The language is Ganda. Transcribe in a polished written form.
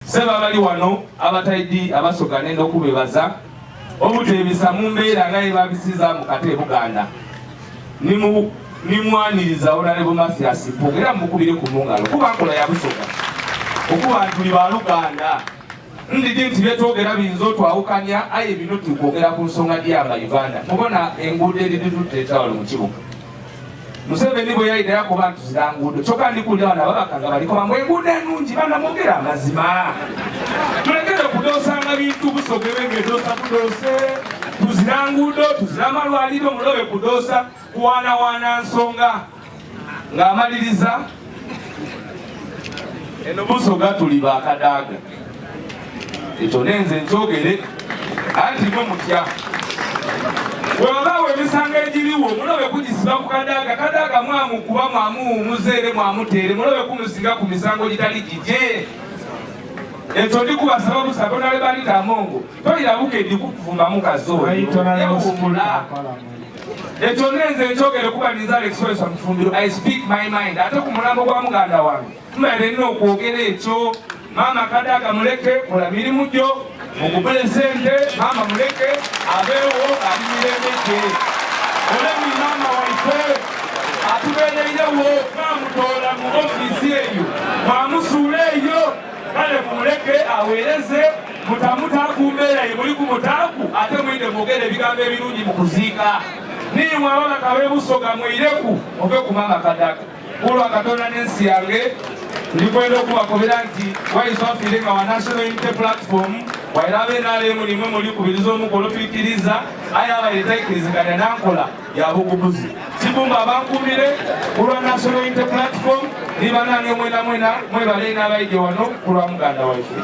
Sebo abali wano abataidi Abasoga, nenda okubebaza obutebisa mu mbeera nga yebabisiza mu kate Buganda. Nimwaniriza Honorable Mathias Mpuuga, era mukubire ku mungalo kuba nkola ya Busoga okuba ntuli baluganda. Ndidi nti byetwogera biyinza otwawukanya, aye bino tukwogera ku nsonga dyamba Uganda. Mubona enguudo eridituteeta wano mu kibuga. Museveni bwe yayita yakuba ntuzira nguudo, kyokka ndikulira bano ababaka nga baliko bamwe enguudo ennungi. Bana, mwogera amazima, tulekere kudoosanga bintu. Busoga ebengedoosa budoose, tuzira nguudo, tuzira amalwaliro, mulobe kudoosa kuwaanawaana nsonga. Ng'amaliriza, eno Busoga tuli bakadaaga, ekyo nenze nkyogere, anti mwe mutya. Bwewabaawo emisango egiriwo, mulobe kugisiba ku Kadaaga. Kadaaga mwamukuba, mwamuwumuza, ere mwamuteere, mulobe kumusinga ku misango gitali gigye. Ekyo ndi kubasaba busaba. Onale Anita Amongo, toyira bukeddi kukuvuma mukazi oyo, yewumula. Ekyo nenze nkyogere kuba ninze Alex Wesa Mufumbiro, I speak my mind. Ate ku mulambo gwa muganda wange mbaire nina okwogera ekyo. Maama Kadaaga muleke, kola mirimu gyo, mugubule sente. Maama muleke abeewo, ali mirembe gye. Olemi maama waife atubeereirewo, mwamutoola mu ofiisi eyo, mwamusuula eyo. Kale mumuleke aweereze, mutamutaaku mbeera ye muli kumutaaku, ate mwinde mwogere ebigambo ebirungi mu kuziika. Niimwe ababaka b'e Busoga, mwireku muve ku maama Kadaaga. Kulwa Katonda n'ensi yange, ndikwenda okubakobera nti Waiswa afiire nga wa National Unity Platform, waira abe NRM nimwe muli kubiriza omukolo twikiriza, aye abaire tayikiriziganya nankola ya bugubuzi. Kibumba abankumire kulwa National Unity Platform ni banange mwena mwena, mwebale n'abaije wano kulwa muganda waife.